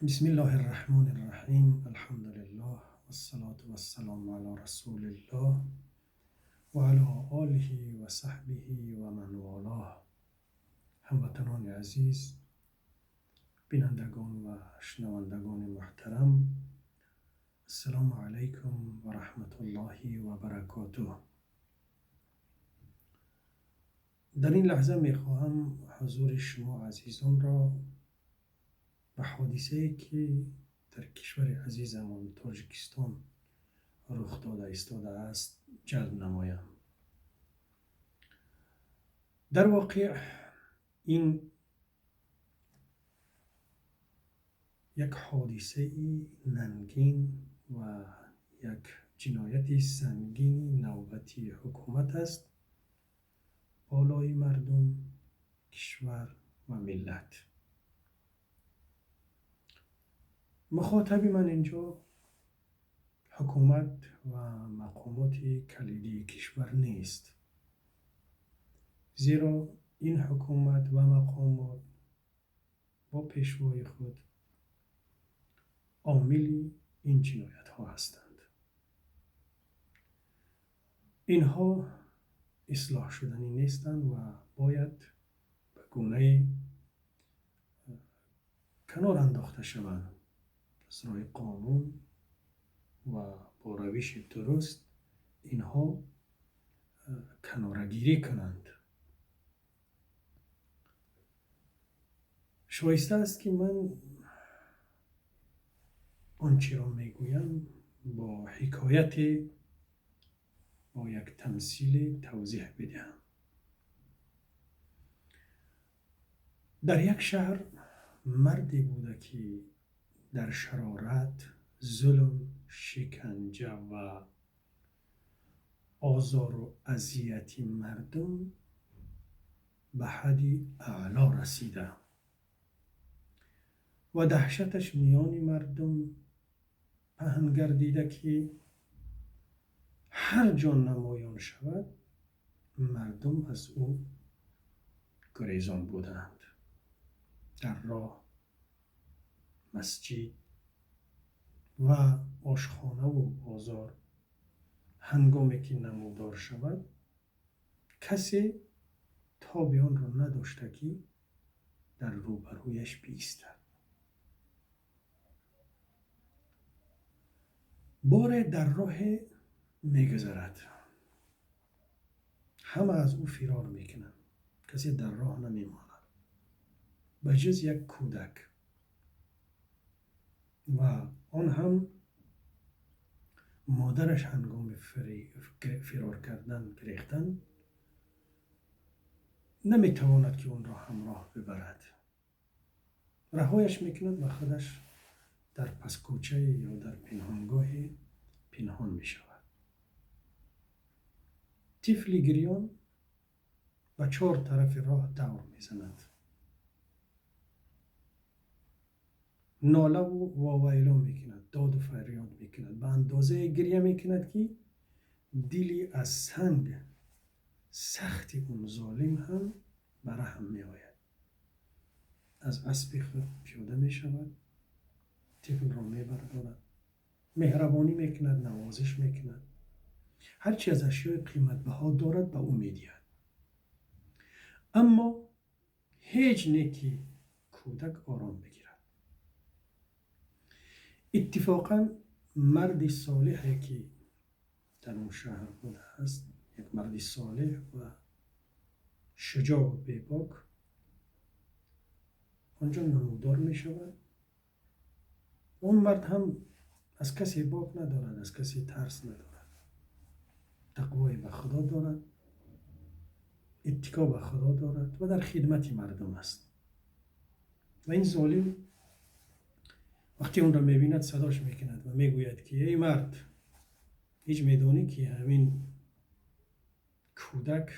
Бисмиллоҳи рраҳмони рраҳим. Алҳамдулиллоҳ вассалоту вассалому ало расулиллоҳ ва ало олиҳи ва саҳбиҳи ва ман волоҳ. Ҳамватанони азиз, бинандагон ва шунавандагони муҳтарам, ассалому алайкум ва раҳматуллоҳи ва баракотуҳ. Дар ин лаҳза мехоҳам ҳузури шумо азизонро ба ҳодисае, ки дар кишвари азизамон Тоҷикистон рух дода истодааст, ҷалб намоям. Дар воқеъ ин як ҳодисаи нангин ва як ҷинояти сангини навбатии ҳукумат аст болои мардум, кишвар ва миллат. Мухотаби ман инҷо ҳукумат ва мақомоти калидии кишвар нест, зеро ин ҳукумат ва мақомот бо пешвои худ омили ин ҷиноятҳо ҳастанд. Инҳо ислоҳшуданӣ нестанд ва бояд ба гунае канор андохта шаванд. Аз роҳи қонун ва бо равиши дуруст инҳо канорагирӣ кунанд. Шоиста аст, ки ман он чиро мегӯям бо ҳикояте, бо як тамсиле тавзеҳ бидиҳам. Дар як шаҳр марде буда, ки дар шарорат, зулм, шиканҷа ва озору азияти мардум ба ҳадди аъло расида ва даҳшаташ миёни мардум паҳн гардида, ки ҳар ҷо намоён шавад, мардум аз ӯ гурезон буданд. Дар роҳ, масҷид ва ошхонаву бозор ҳангоме ки намудор шавад, касе тоби онро надошта, ки дар рӯбарӯяш биистад. Боре дар роҳе мегузарад, ҳама аз ӯ фирор мекунанд, касе дар роҳ намемонад ба ҷуз як кӯдак, ва он ҳам модараш ҳангоми фирор кардан, гирехтан наметавонад, ки онро ҳамроҳ бибарад. Раҳояш мекунад ва худаш дар паскӯчае ё дар пинҳонгоҳе пинҳон мешавад. Тифли гирён ба чор тарафи роҳ давр мезанад, нолаву вовайло мекунад, доду фарёд мекунад, ба андозае гиря мекунад, ки дили аз санг сахти он золим ҳам ба раҳм меояд. Аз аспи худ пиёда мешавад, тифлро мебардорад, меҳрабонӣ мекунад, навозиш мекунад, ҳарчи аз ашёи қиматбаҳо дорад, ба ӯ медиҳад. Аммо ҳеҷ не, ки кӯдак ором бигирад. Иттифоқан марди солиҳе, ки дар он шаҳр будааст, як марди солиҳ ва шуҷоъу бебок, он ҷо намудор мешавад. Он мард ҳам аз касе бок надорад, аз касе тарс надорад, тақвое ба худо дорад, иттико ба худо дорад ва дар хидмати мардум аст. Ва ин золим вақте онро мебинад, садош мекунад ва мегӯяд, ки эй мард, ҳеҷ медонӣ, ки ҳамин кӯдак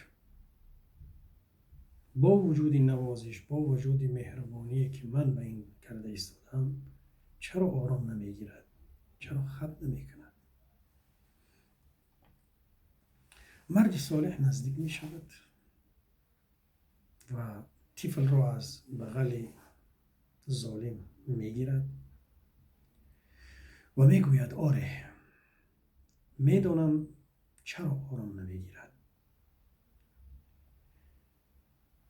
бо вуҷуди навозиш, бо вуҷуди меҳрубоние, ки ман ба ин карда истодаам, чаро ором намегирад, чаро хаб намекунад? Марди солеҳ наздик мешавад ва тифлро аз бағали золим мегирад. Ва мегӯяд: оре, медонам чаро ором намегирад.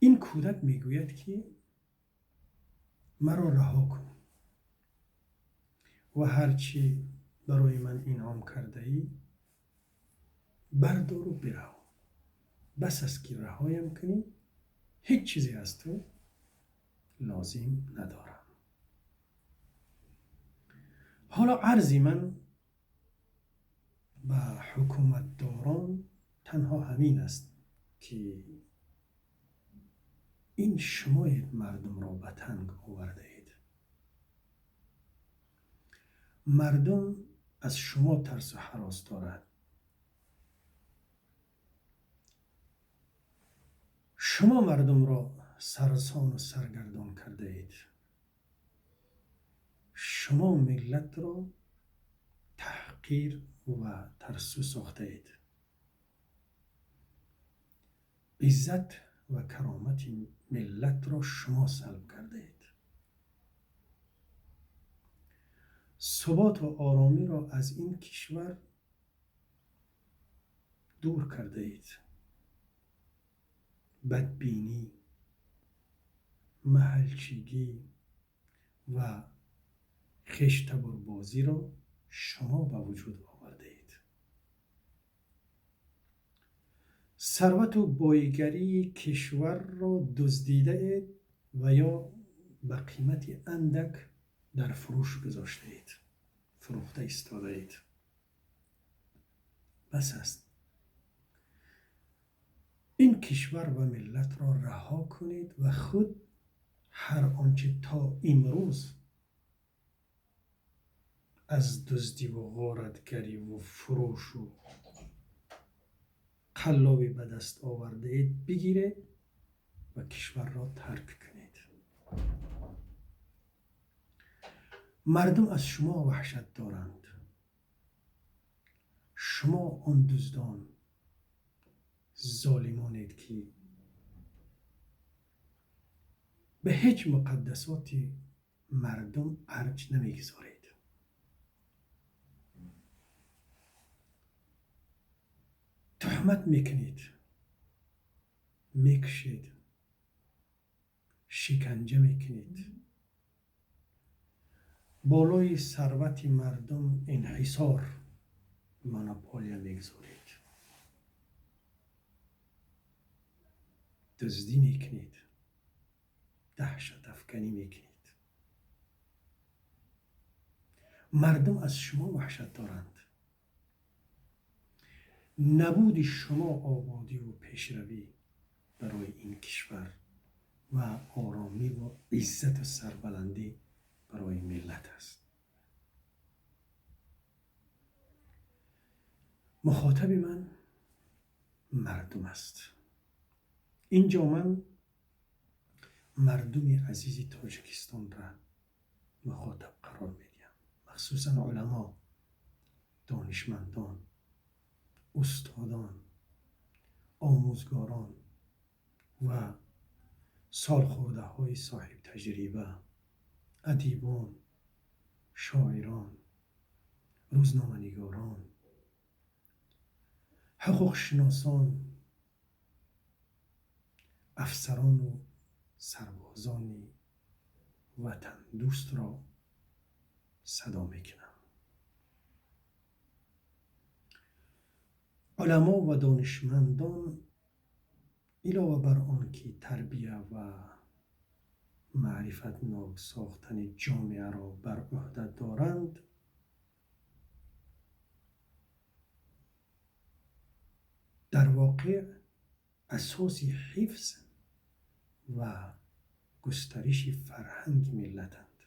Ин кӯдак мегӯяд, ки маро раҳо кун ва ҳарчи барои ман инъом кардаӣ бардору бираҳо. Бас аст, ки раҳоям кунӣ, ҳеҷ чизе аз ту лозим надорам. Ҳоло арзи ман ба ҳукуматдорон танҳо ҳамин аст, ки ин шумоед мардумро ба танг овардаед. Мардум аз шумо тарсу ҳарос дорад. Шумо мардумро сарсону саргардон кардаед. Шумо миллатро таҳқир ва тарсу сохтаед. Иззат ва каромати миллатро шумо салб кардаед. Субот ва оромиро аз ин кишвар дур кардаед. Бадбинӣ, маҳалчигӣ ва хештаборбозиро шумо ба вуҷуд овардаед. Сарвату боигарии кишварро дуздидаед ва ё ба қимати андак дар фурӯш гузоштаед, фурӯхта истодаед. Бас аст. Ин кишвар ва миллатро раҳо кунед ва худ ҳар он чӣ то имрӯз аз дуздиву ғоратгариву фурӯшу қаллобӣ ба даст овардаед бигиред ва кишварро тарк кунед. Мардум аз шумо ваҳшат доранд. Шумо он дуздон, золимонед, ки ба ҳеҷ муқаддасоти мардум арҷ намегузоред. Туҳмат мекунед, мекушед, шиканҷа мекунед. Болои сарвати мардум инҳисор, монополия мегузоред. Дуздӣ мекунед, даҳшатафканӣ мекунед. Мардум аз шумо ваҳшат доранд. Набуди шумо ободиву пешравӣ барои ин кишвар ва оромӣ ва иззату сарбаландӣ барои миллат аст. Мухотаби ман мардум аст. Инҷо ман мардуми азизи Тоҷикистонро мухотаб қарор медиҳам, махсусан уламо, донишмандон, устодон, омӯзгорон ва солхӯрдаҳои соҳибтаҷриба, адибон, шоирон, рӯзноманигорон, ҳуқуқшиносон, афсарону сарбозони ватандӯстро садо мекунам. Уламо ва донишмандон илова бар он ки тарбия ва маърифатнок сохтани ҷомеаро бар ӯҳда доранд, дар воқеъ асоси ҳифз ва густариши фарҳанги миллатанд.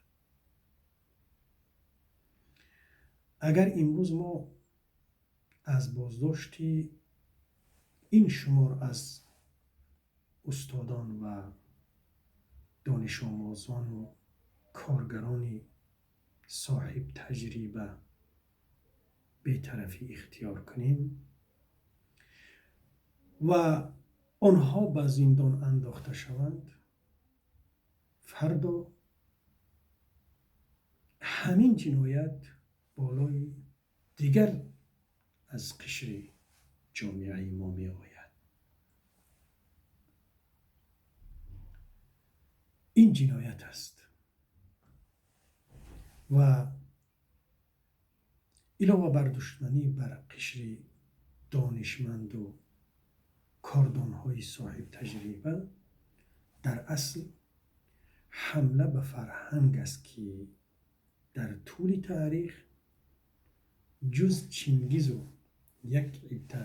Агар имрӯз мо аз боздошти ин шумор аз устодон ва донишомӯзону коргарони соҳибтаҷриба бетарафӣ ихтиёр кунем ва онҳо ба зиндон андохта шаванд, фардо ҳамин ҷиноят болои дигар аз қишри ҷомеаи мо меояд. Ин ҷиноят аст ва илова бар душманӣ бар қишри донишманду кордонҳои соҳибтаҷриба, дар асл ҳамла ба фарҳанг аст, ки дар тӯли таърих ҷуз Чингизу як идда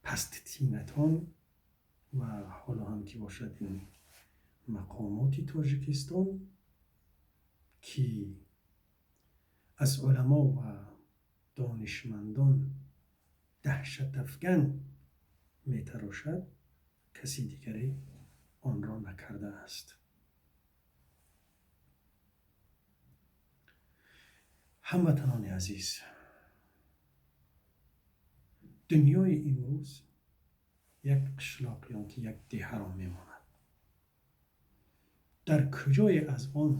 пасттинатон ва ҳоло ҳам ки бошад ин мақомоти Тоҷикистон, ки аз уламо ва донишмандон даҳшатафган метарошад, каси дигаре онро накардааст. Ҳамватанони азиз, дунёи имрӯз як қишлоқ ё ки як деҳаро мемонад. Дар куҷое аз он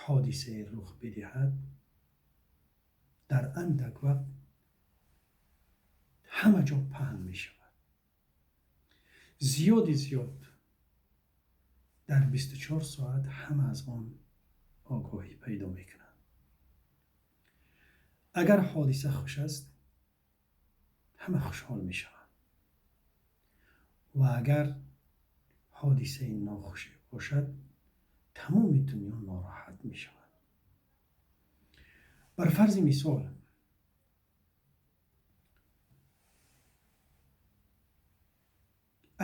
ҳодисае рух бидиҳад, дар андак вақт ҳама ҷо паҳн мешавад. Зиёди зиёд дар 24 соат ҳама аз он огоҳӣ пайдо мекунанд. Агар ҳодиса хуш аст, ҳама хушҳол мешаванд ва агар ҳодисаи нохуше бошад, тамоми дунё нороҳат мешавад. Бар фарзи мисол,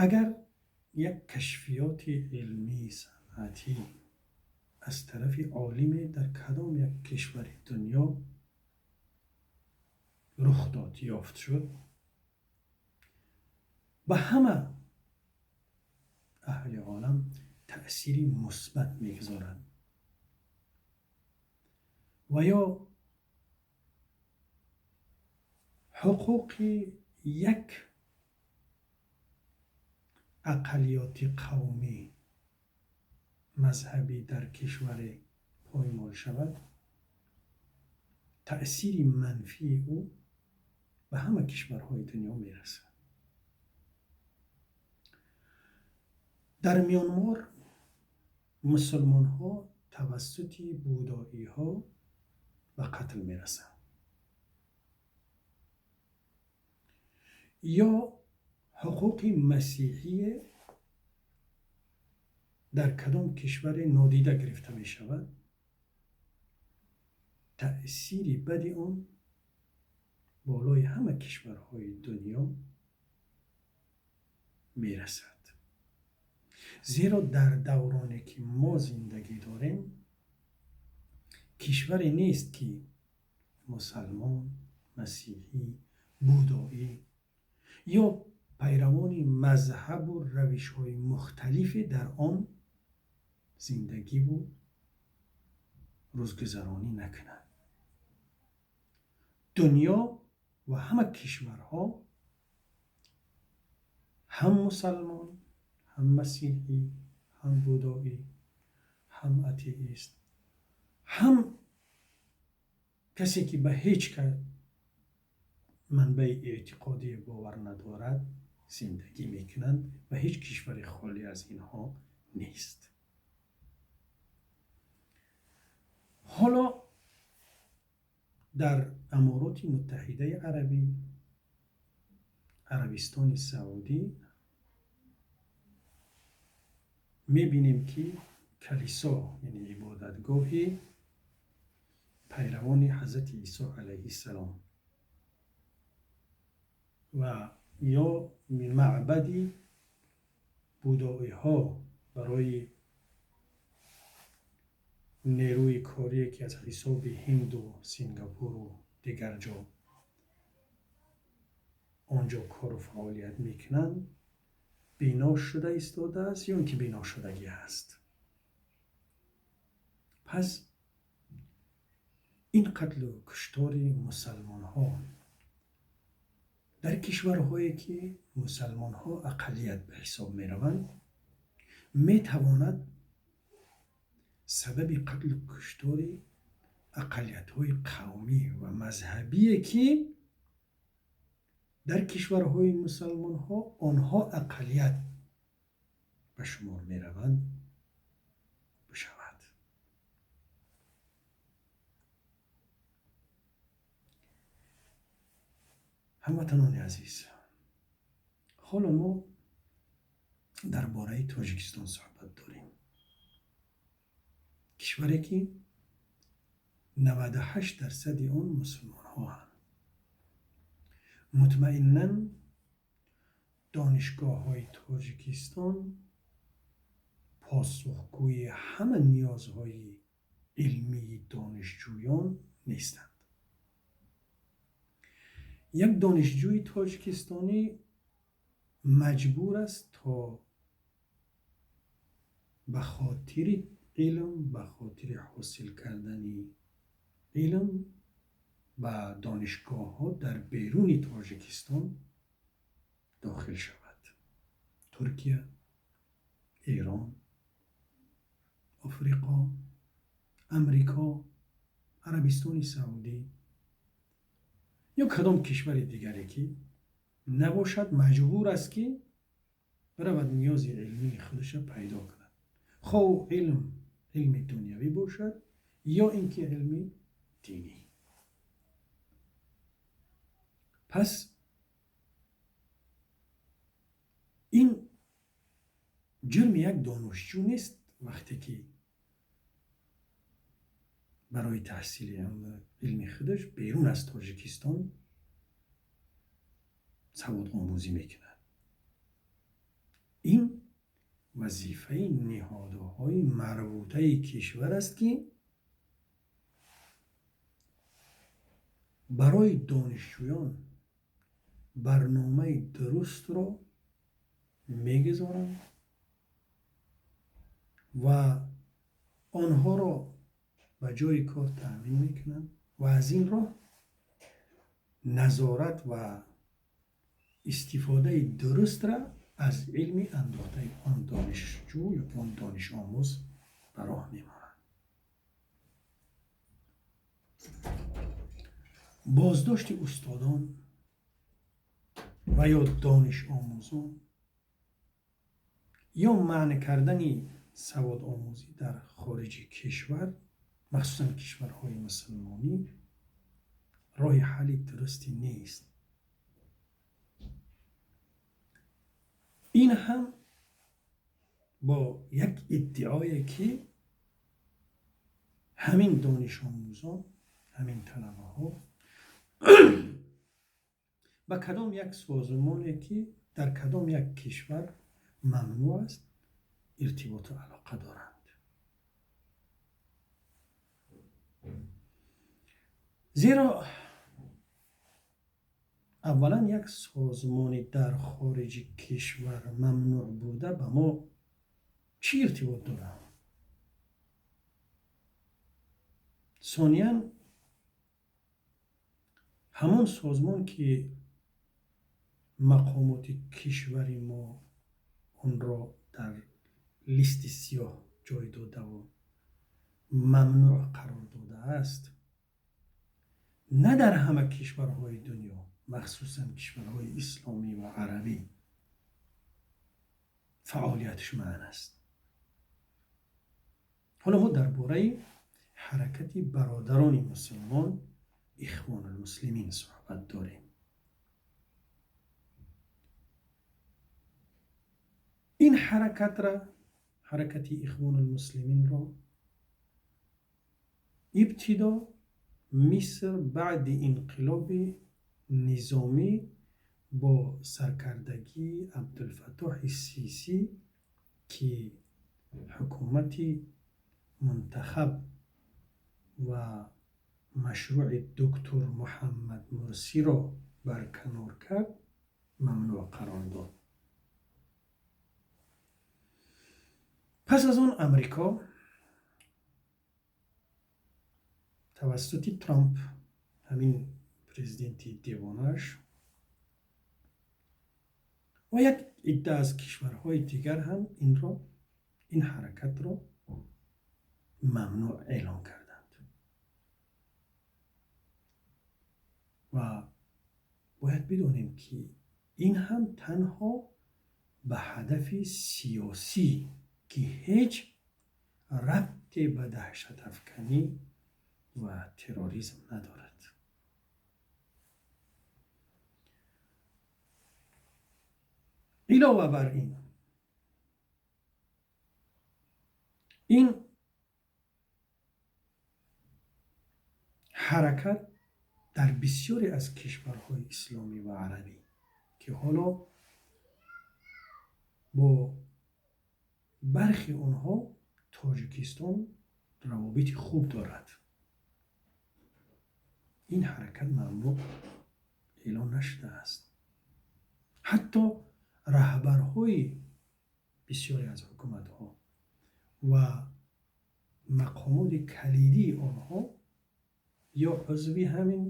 агар як кашфиёти илмӣ санъатӣ аз тарафи олиме дар кадом як кишвари дунё рух дод, ёфт шуд, ба ҳама аҳли олам таъсири мусбат мегузорад ва ё ҳуқуқи як ақаллиёти қавмӣ мазҳабӣ дар кишваре поймол шавад, таъсири манфии ӯ ба ҳама кишварҳои дунё мерасад. Дар Мянмар мусулмонҳо тавассути будоиҳо ба қатл мерасанд ё ҳуқуқи масеҳие дар кадом кишваре нодида гирифта мешавад, таъсири бади он болои ҳама кишварҳои дунё мерасад. Зеро дар давроне ки мо зиндагӣ дорем, кишваре нест, ки мусалмон, масеҳӣ, будоӣ ё пайравони мазҳабу равишҳои мухталифе дар он зиндагиву рӯзгузаронӣ накунад. Дунё ва ҳама кишварҳо ҳам мусалмон, ҳам масеҳӣ, ҳам будоӣ, ҳам атеист, ҳам касе ки ба ҳеҷ манбаи эътиқодӣ бовар надорад зиндагӣ мекунанд ва ҳеҷ кишвари холӣ аз инҳо нест. Ҳоло дар Амороти Муттаҳидаи Арабӣ, Арабистони Саудӣ мебинем, ки калисо, яъне ибодатгоҳи пайравони ҳазрати Исо алайҳиссалом ва ё маъбади будоиҳо барои нерӯи корие, ки аз ҳисоби Ҳинду Сингапуру дигар ҷо он ҷо кору фаъолият мекунанд, бино шуда истодааст ё ин ки бино шудагӣ аст. Пас ин қатлу куштори мусалмонҳо дар кишварҳое, ки мусалмонҳо ақаллият ба ҳисоб мераванд, метавонад сабаби қатлу куштори Ақаллиятҳои қавмӣ ва мазҳабие, ки дар кишварҳои мусалмонҳо онҳо ақаллият ба шумор мераванд бишавад. Ҳамватанони азиз, ҳоло мо дар бораи Тоҷикистон суҳбат дорем, кишваре ки 98% он мусулмонҳоанд. Мутмаиннан, донишгоҳҳои Тоҷикистон посухгӯи ҳама ниёзҳои илмии донишҷӯён нестанд. Як донишҷӯи тоҷикистонӣ маҷбур аст то ба хотири илм, ба хотири ҳосил кардани илм ба донишгоҳҳо дар беруни Тоҷикистон дохил шавад: Туркия, Эрон, Офриқо, Амрико, Арабистони Саудӣ ё кадом кишвари дигаре ки набошад, маҷбур аст ки биравад, ниёзи илмии худашро пайдо кунад, хоҳ илм илми дунявӣ бошад ё ин ки илми динӣ. Пас ин ҷурми як донишҷӯ нест, вақте ки барои таҳсили илми худаш берун аз Тоҷикистон саводомӯзӣ мекунад. Ин вазифаи ниҳодҳои марбутаи кишвар аст, ки барои донишҷӯён барномаи дурустро мегузоранд ва онҳоро ба ҷои кор таъмин мекунанд ва аз ин роҳ назорат ва истифодаи дурустра аз илми андохтаи он донишҷӯ ё он донишомӯз ба роҳ мемонанд. Боздошти устодон ва ё донишомӯзон ё манъ кардани саводомӯзӣ дар хориҷи кишвар, махсусан кишварҳои мусулмонӣ, роҳи ҳалли дурусте нест. Ин ҳам бо як иддаое ки ҳамин донишомӯзон, ҳамин талабаҳо ба кадом як созмоне ки дар кадом як кишвар мамнӯъ аст, иртиботу алоқа доранд. Зеро аввалан, як созмони дар хориҷи кишвар мамнӯъ буда ба мо чӣ иртибот дорад? Сониян, ҳамон созмон ки мақомоти кишвари мо онро дар листи сиёҳ ҷой додаву мамнӯъ қарор додааст, на дар ҳама кишварҳои дунё, махсусан кишварҳои исломӣ ва арабӣ, фаъолияташ манъ аст. Ҳоло мо дар бораи ҳаракати Бародарони Мусулмон, Ихвонулмуслимин суҳбат дорем. Ин ҳаракатра, ҳаракати Ихвонулмуслиминро ибтидо Миср баъди инқилоби низомӣ бо саркардагии Абдулфаттоҳи Сисӣ, ки ҳукумати мунтахаб ва машрӯи доктор Муҳаммад Мурсиро барканор кард, мамнӯъ қарор дод. Пас аз он Амрико тавассути Трамп, ҳамин президенти девонааш, ва як идда аз кишварҳои дигар ҳам инро, ин ҳаракатро мамнӯъ эълон карданд. Бояд бидонем, ки ин ҳам танҳо ба ҳадафи сиёсӣ, ки ҳеҷ рабте ба даҳшатафканӣ ва терроризм надорад. Илова бар ин, ин ҳаракат дар бисёре аз кишварҳои исломӣ ва арабӣ, ки ҳоло бо бархи онҳо Тоҷикистон равобити хуб дорад, ин ҳаракат мамнӯъ эълон нашудааст. Ҳатто раҳбарҳои бисёре аз ҳукуматҳо ва мақомоти калидии онҳо ё узви ҳамин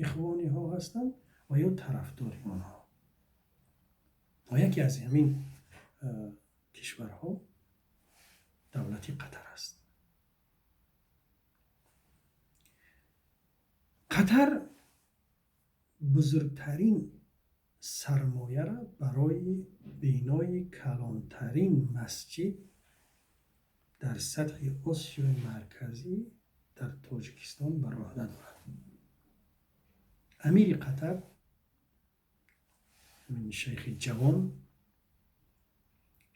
ихвониҳо ҳастанд ва ё тарафдори онҳо. Ва яке аз ҳамин кишварҳо давлати Қатар аст. Қатар бузургтарин сармояро барои бинои калонтарин масҷид дар сатҳи Осиёи Марказӣ дар Тоҷикистон бар уҳда дорад. Амири Қатар, шайхи ҷавон,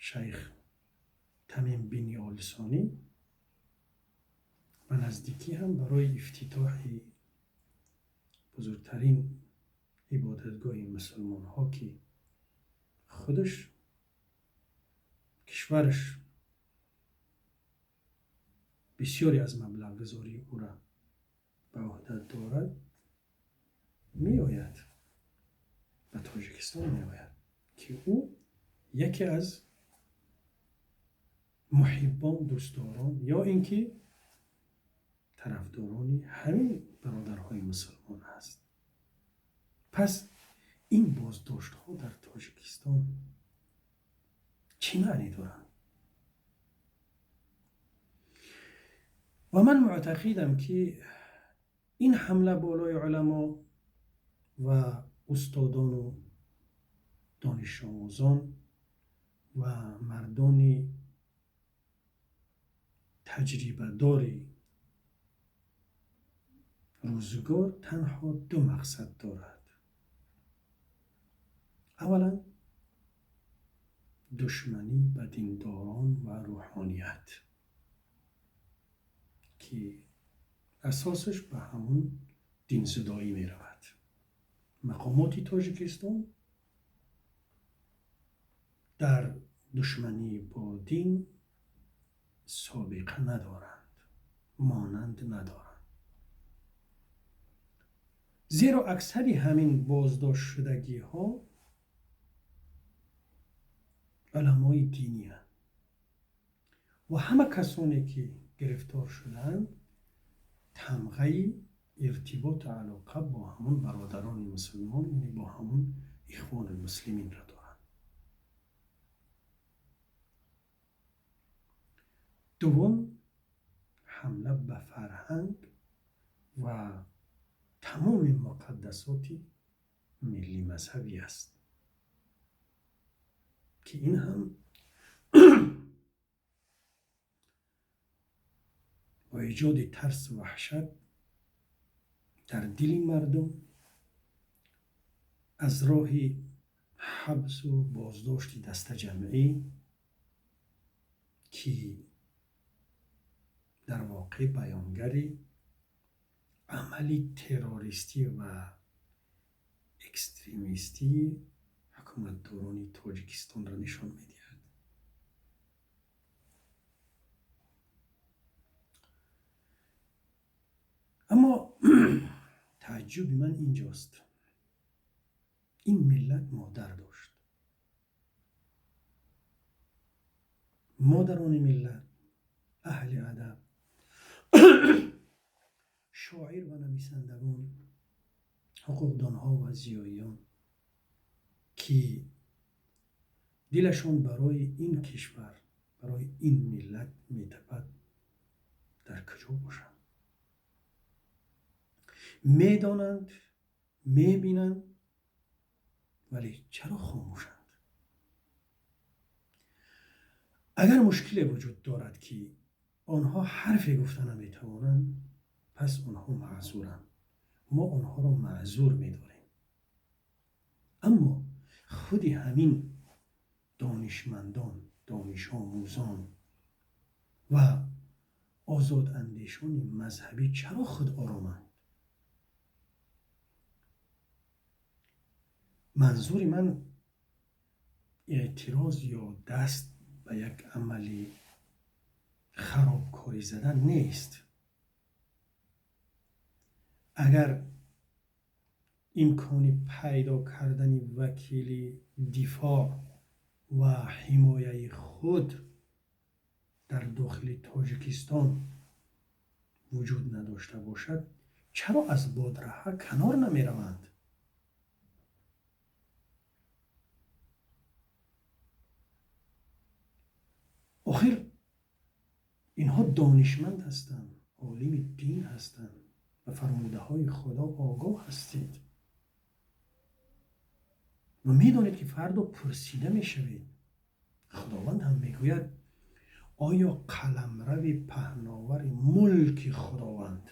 шайх Тамим бини Олсонӣ, ба наздикӣ ҳам барои ифтитоҳи бузургтарин ибодатгоҳи мусулмонҳо, ки худаш кишвараш бисёре аз маблағгузории ӯра ба уҳда дорад, меояд, ба Тоҷикистон меояд, ки ӯ яке аз муҳиббон, дӯстдорон ё ин ки тарафдорони ҳамин бародарҳои мусулмон аст. Пас ин боздоштҳо дар Тоҷикистон чӣ маънӣ доранд? Ва ман муътақидам, ки ин ҳамла болои уламо ва устодону донишомӯзон ва мардони таҷрибадори рӯзгор танҳо ду мақсад дорад. Аввалан, душманӣ ба диндорон ва рӯҳоният, ки асосаш ба ҳамун динзудоӣ меравад. Мақомоти Тоҷикистон дар душманӣ бо дин собиқа надоранд, монанд надоранд. Зеро аксари ҳамин боздоштшудагиҳо уламои диниянд ва ҳама касоне ки гирифтор шудаанд тамғаи иртиботу алоқа бо ҳамун бародарони мусулмон, яъне бо ҳамун ихвони муслиминро доранд. Дуввум, ҳамла ба фарҳанг ва тамоми муқаддасоти миллӣ мазҳабӣ аст, ки ин ҳам бо эҷоди тарсу ваҳшат дар дили мардум аз роҳи ҳабсу боздошти дастаҷамъӣ, ки дар воқеъ баёнгари амали террористӣ ва экстремистии ҳукуматдорони Тоҷикистонро нишон медиҳад. Аммо тааҷҷуби ман инҷост. Ин миллат модар дошт. Модарони миллат, аҳли адаб, шоир ва нависандагон, ҳуқуқдонҳо ва зиёиён, ки дилашон барои ин кишвар, барои ин миллат метапад, дар куҷо бошанд? Медонанд, мебинанд, вале чаро хомӯшанд? Агар мушкиле вуҷуд дорад, ки онҳо ҳарфе гуфта наметавонанд, пас онҳо маъзуранд. Мо онҳоро маъзур медорем. Аммо худи ҳамин донишмандон, донишомӯзон ва озодандешони мазҳабӣ чаро худ ороманд? Манзури ман эътироз ё даст ба як амали харобкорӣ задан нест. Агар имкони пайдо кардани вакили дифоъ ва ҳимояи худ дар дохили Тоҷикистон вуҷуд надошта бошад, чаро аз бодраҳа канор намераванд? Охир инҳо донишманд ҳастанд, олими дин ҳастанд ва фармудаҳои Худо огоҳ ҳастед ва медонед, ки фардо пурсида мешавед. Худованд ҳам мегӯяд: оё қаламрави паҳновари мулки Худованд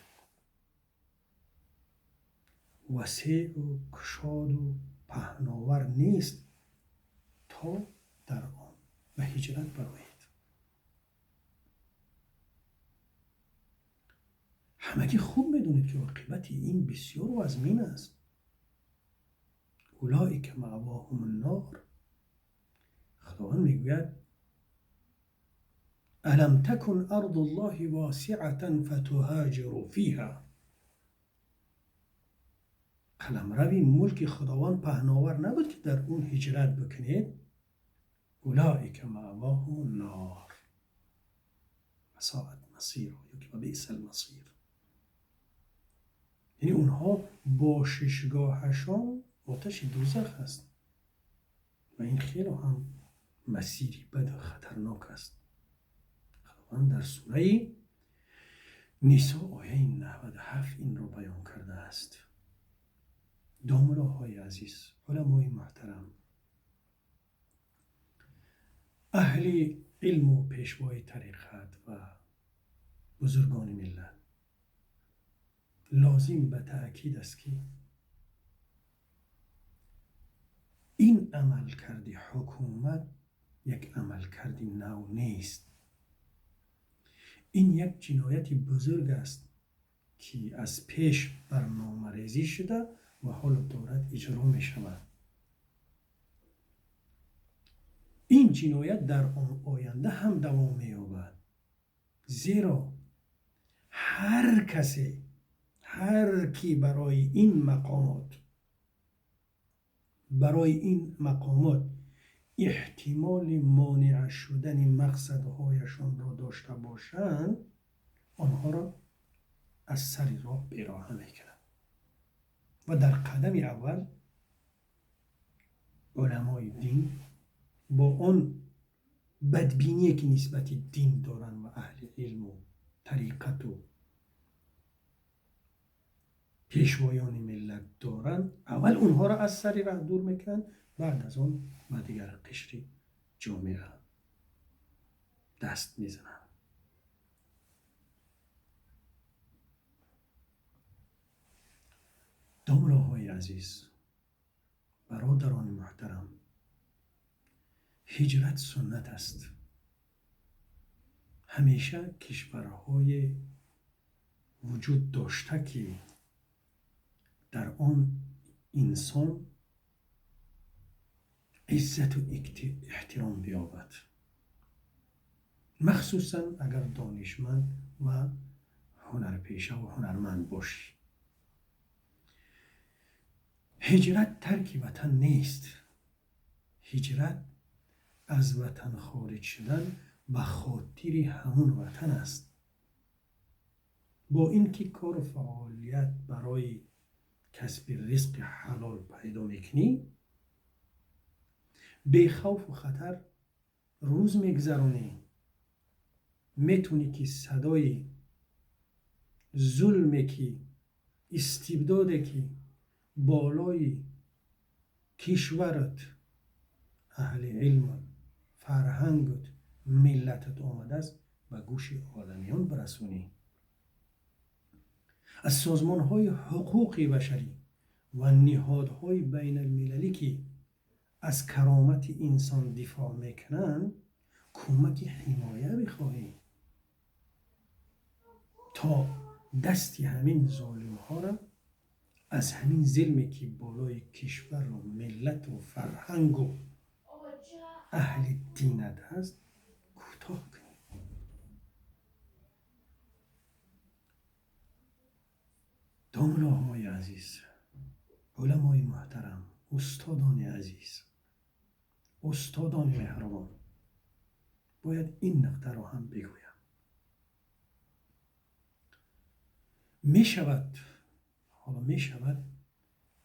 васеъу кушоду паҳновар нест, то дар он ба ҳиҷрат бароед? Ҳамагӣ хуб медонед, ки оқибати ин бисёр вазмин аст. Улоика маъвоҳум ннор. Худованд мегӯяд: алам такун арду ллоҳи восиатан фатуҳоҷиру фиҳа. Қаламрави мулки Худованд паҳновар набуд, ки дар он ҳиҷрат бикунед? Улоика маъвоҳум ннор васоат масир, ё ки ва биъса алмасир. Яъне онҳо бошишгоҳашон оташи дӯзах аст ва ин хеле ҳам масири баду хатарнок аст. Худованд дар сураи Нисо ояи 97 инро баён кардааст. Домулоҳои азиз, уламои муҳтарам, аҳли илму пешвои тариқат ва бузургони миллат, лозим ба таъкид аст, ки ин амалкарди ҳукумат як амалкарди нав нест. Ин як ҷинояти бузург аст, ки аз пеш барномарезӣ шуда ва ҳоло дорад иҷро мешавад. Ин ҷиноят дар он оянда ҳам давом меёбад, зеро ҳар касе, ҳар кӣ барои ин мақомот эҳтимоли монеа шудани мақсадҳояшонро дошта бошанд, онҳоро аз сари роҳ бероҳа мекунанд. Ва дар қадами аввал уламои дин бо он бадбиние, ки нисбати дин доранд ва аҳли илму тариқату пешвоёни миллат доранд, аввал онҳоро аз сари роҳ дур мекунанд, баъд аз он ба дигар қишри ҷомеа даст мезананд. Домулоҳои азиз, бародарони муҳтарам, ҳиҷрат суннат аст. Ҳамеша кишварҳое вуҷуд дошта, ки дар он инсон иззату эҳтиром биёбад, махсусан агар донишманд ва ҳунарпешаву ҳунарманд бошӣ. Ҳиҷрат тарки ватан нест. Ҳиҷрат аз ватан хориҷ шудан ба хотири ҳамун ватан аст. Бо ин ки кору фаъолият барои касби ризқи ҳалол пайдо мекунӣ, бехавфу хатар рӯз мегузаронӣ, метавонӣ, ки садои зулме, ки истибдоде, ки болои кишварат, аҳли илмат, фарҳангат, миллатат омадааст, ба гӯши оламиён бирасонӣ. Аз созмонҳои ҳуқуқи башарӣ ва ниҳодҳои байналмилалӣ, ки аз каромати инсон дифоъ мекунанд, кӯмаки ҳимоя бихоҳӣ, то дасти ҳамин золимҳоро аз ҳамин зулме, ки болои кишвару миллату фарҳангу аҳли динат ҳаст, кӯтоҳ кунӣ. Домулоҳои азиз, уламои муҳтарам, устодони азиз, устодони меҳрубон, бояд ин нуқтаро ҳам бигӯям. Мешавад, ҳоло мешавад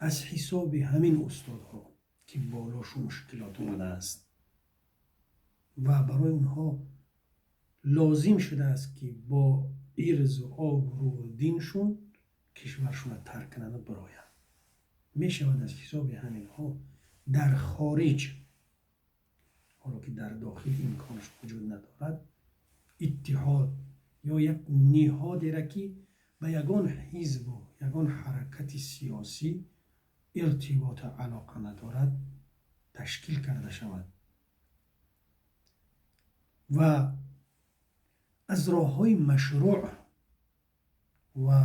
аз ҳисоби ҳамин устодҳо, ки болошон мушкилот омадааст ва барои онҳо лозим шудааст, ки бо ирзу обрӯву диншон кишваршонро тарк кунанду бироянд, мешавад аз ҳисоби ҳаминҳо дар хориҷ, ҳоло ки дар дохил имконаш вуҷуд надорад, иттиҳод ё як ниҳодеро, ки ба ягон ҳизбу ягон ҳаракати сиёсӣ иртиботу алоқа надорад, ташкил карда шавад ва аз роҳҳои машрӯъ ва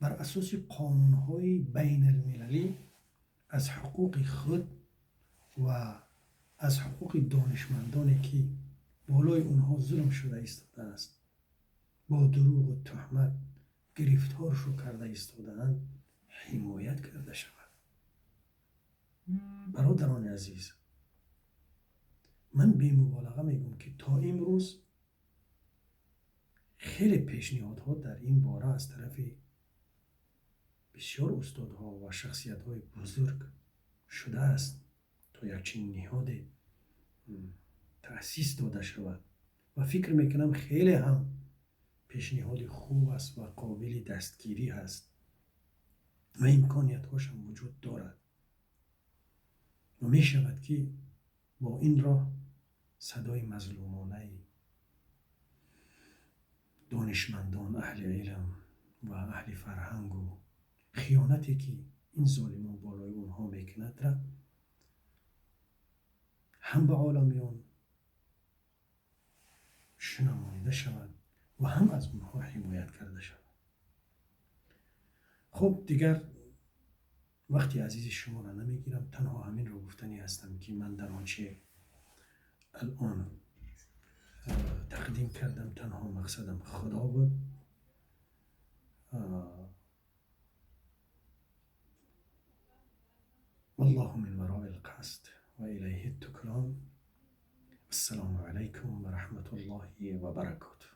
бар асоси қонунҳои байналмилалӣ аз ҳуқуқи худ ва аз ҳуқуқи донишмандоне, ки болои онҳо зулм шуда истодааст, бо дурӯғу туҳмат гирифторшу карда истодаанд, ҳимоят карда шавад. Бародарони азиз, ман бемуболиға мегӯям, ки то имрӯз хеле пешниҳодҳо дар ин бора аз тарафи бисёр устодҳо ва шахсиятҳои бузург шудааст, то як чунин ниҳоде таъсис дода шавад, ва фикр мекунам, хеле ҳам пешниҳоди хуб аст ва қобили дастгирӣ ҳаст ва имкониятҳошам вуҷуд дорад, ва мешавад, ки бо ин роҳ садои мазлумонаи донишмандон, аҳли илм ва аҳли фарҳангу хиёнате, ки ин золимон болои онҳо мекунадра, ҳам ба оламиён шунавонида шавад ва ҳам аз онҳо ҳимоят карда шавад. Хуб, дигар вақти азизи шуморо намегирам. Танҳо ҳаминро гуфтанӣ ҳастам, ки ман дар он че алон тақдим кардам, танҳо мақсадам Худо буд. والله من وراء القصد وإليه التكلان. السلام عليكم ورحمة الله وبركاته.